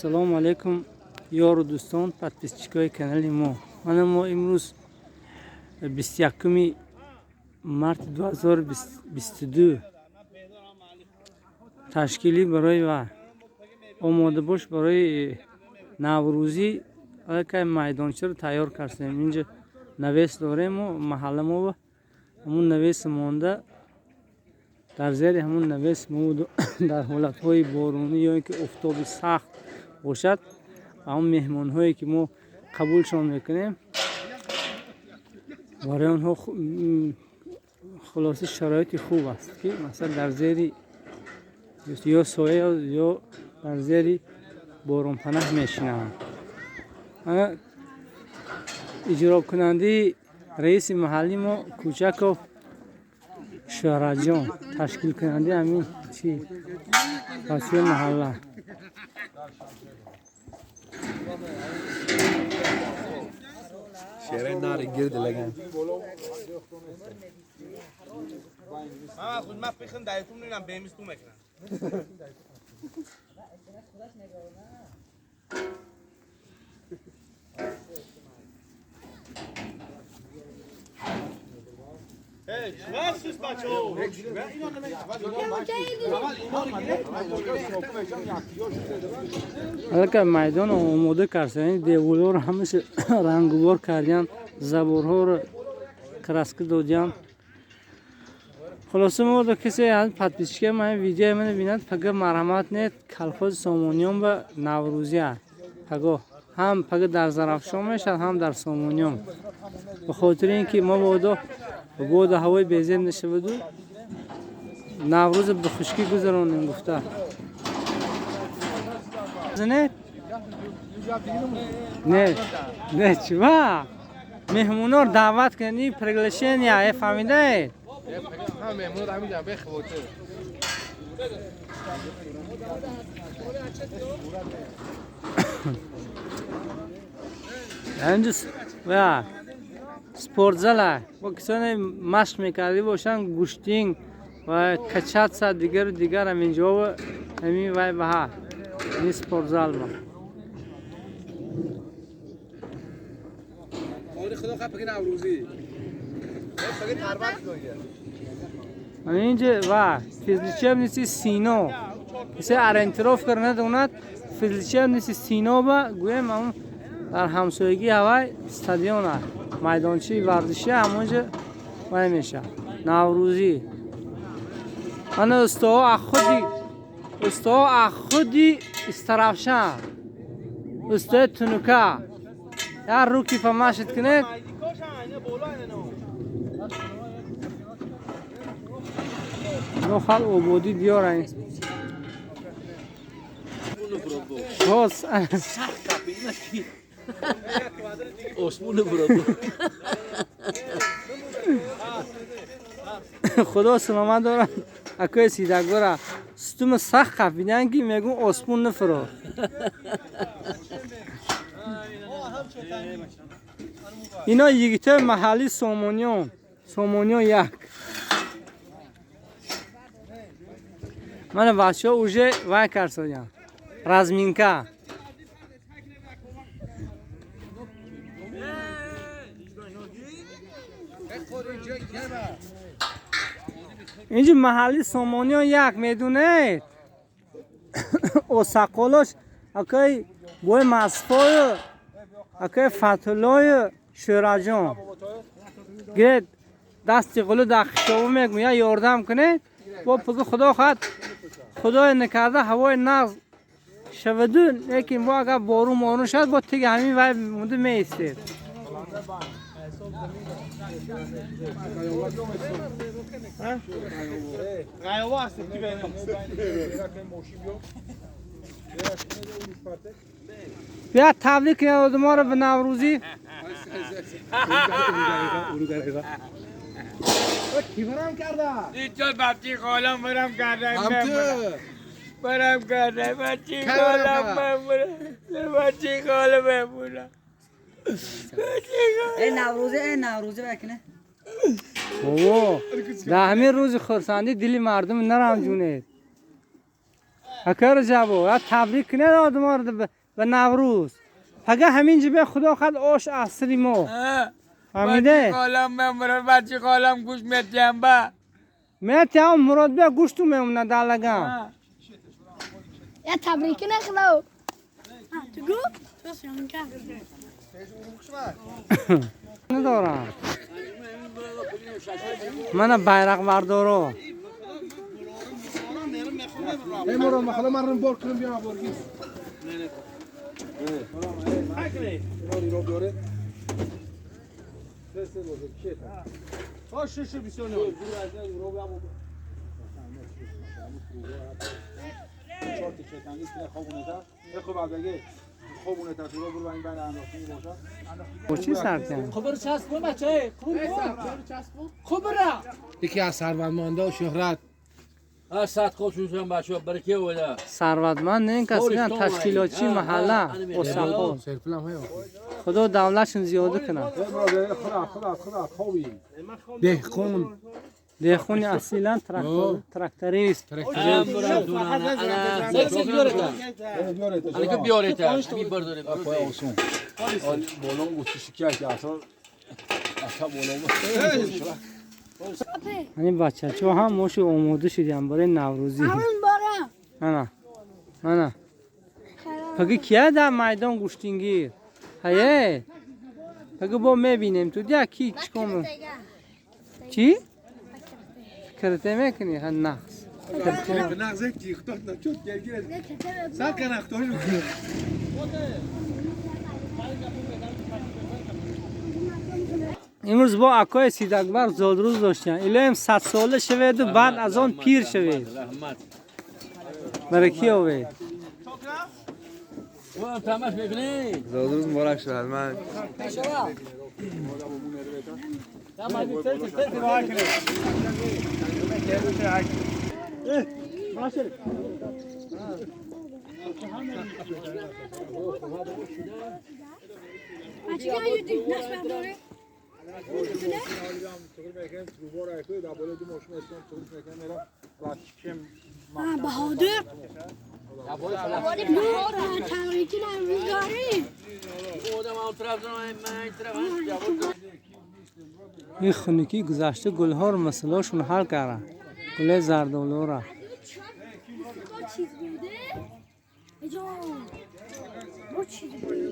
Ассалому алайкум, ёру дӯстон, подписчикои канали мо. Мана мо имрӯз 21 марти 2022 ташкилӣ барои ва омодабош барои наврӯзӣ аллакай майдончаро тайёр кардем. Инҷа навес дорем, маҳалла мо ҳамун навес монда, дар зери ҳамун навес мо дар ҳолатҳои боронӣ ё ин ки офтоби сахт бошад, ҳамун меҳмонҳое ки мо қабулшон мекунем, барои онҳо хулоса шароити хуб аст, ки масалан дар зери ё соя, ё дар зери боронпанаҳ мешинанд. Иҷрокунандаи раиси маҳалли мо Кӯчаков Шӯҳратҷон, ташкилкунандаи ҳамин чи бачаҳои маҳалла. شعر ناری گرد لگن. من خود من فکر دایتون نمیدونم به تو میکنم. Аллакай майдон омода кардем, деволҳоро ҳамаша рангувор кардем, заборҳоро краска додем. Хулоса мо касе подписчика ман видеои мана бинад, пага марҳамат нет, колхози Сомониён ба наврӯзӣ аст. Паго ҳам пага дар Зарафшон мешавад, ҳам дар Сомониён. Ба хотири ин ки мо бодо боду ҳавои безеб нашаваду наврӯза ба хушкӣ гузаронем гуфта. Не? Не, не, чува? Меҳмонор даъват кунед, приглашение, фаҳмидаед? Инҷа ва спортзала бо касоне машқ мекардӣ бошанд, гӯштинг ва качатса дигару дигар ҳаминҷо ҳамин вай баҳа ин спортзал ба. Инҷа ва физлечебница Сино, касе ориентировка надонад, физлечебница Сино ба гӯем, ҳамун дар ҳамсоягии ҳавай стадион аст, майдончаи варзишӣ, ҳамонҷа вай мешавад наврӯзӣ. Мана устоҳо аз худи Истаравшан, устои тунука, як руки помашид кунед. Ино хал ободӣ диёранд. Боз осмон برو. Худо саломат дорад акои сидакбора, сутума сахт қафидан ки мегӯм осмон нафуро. Ино йигитои маҳалли Сомониён, Сомониён як. Мана бачаҳо уже вай карсоянд, разминка. Инҷа маҳалли Сомониён як медунед. Осақолош акои бой Масфою акои Фатҳуллою Шӯраҷон. Гиред дасти ғулу дар хитобу мегӯм, я ёрдам кунед. Бо пуги худо хоҳад, худое накарда ҳавои нағз шаваду, лекин бо агар борун морун шавад, бо тиги ҳамин вай монда меистед. Бия таблик кунед одаморо ба наврӯзӣ. بابا در همین روز خرسندی دلی مردم نرنجونید. Ака Раҷабо, я табрик кунед одаморо ба Наврӯз. Пага ҳамин ҷо бия худо хоҳад ош асри мо. Фаҳмиде? Бачи холам гӯш метиҳам ба. Метиҳам Мурод бия гӯшту мемонад далагам. Я табрик нахло. Ту гу? Надорам. Мана байрақбардоро. چی سر کردن؟ یکی از ثروتمندا و شهرت Сарватманд не кас меан ташкилотчии маҳалла осақо. Худо давлатшон зиёда кунад. Деҳқон. Деҳқони асилан тракторист. Ани бачачо ҳам моши омода шудиам барои наврӯзӣ. Ана ана паги кия дар майдон гӯштингир? Ҳае паги бо мебинем ту дия ки чикор чӣ фикрте мекунӣ? Ха нақс имрӯз бо акои Сидакбар зодрӯз доштем. Илоҳим садсола шаведу баъд аз он пир шавед. Баракӣ овед. Зодрӯз муборак шавад. Ман بهادر تبریکی نوروز داریم. Ин хунукӣ гузашта гулҳоро масъалаҳошон ҳал карданд. Гулои зардолуро. چیز بوده؟ جان با چیز بوده؟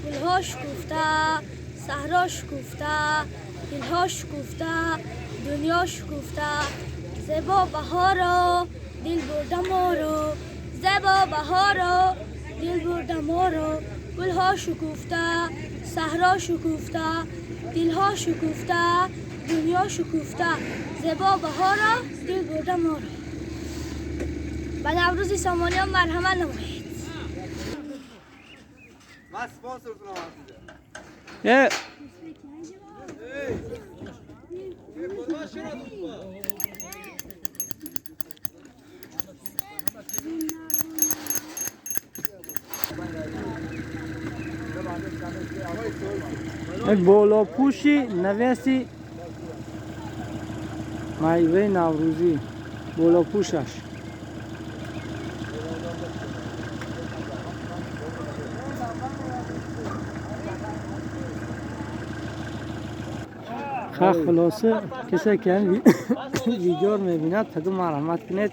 گلها شکفته، صحرا شکفته، دلها شکفته، دنیا شکفته. زیبا بهارا دل برده ما رو، زیبا بهارا دل برده ما رو. گلها شکفته، صحرا شکفته، دلها شکفته، دنیا شکفته. زیبا بهارا دل برده ما رو. به نوروز سامانیان مرحمت نمایید. Болопӯши навеси майваи наврӯзӣ болопӯшаш. Ха хулоса касе ки видеоро мебинад таду марҳамат кунед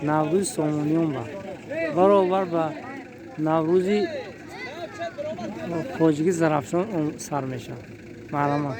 Наврӯзи Сомониён ба баробар ба Наврӯзи хоҷигӣ Зарафшон сар мешавад. Марҳамат.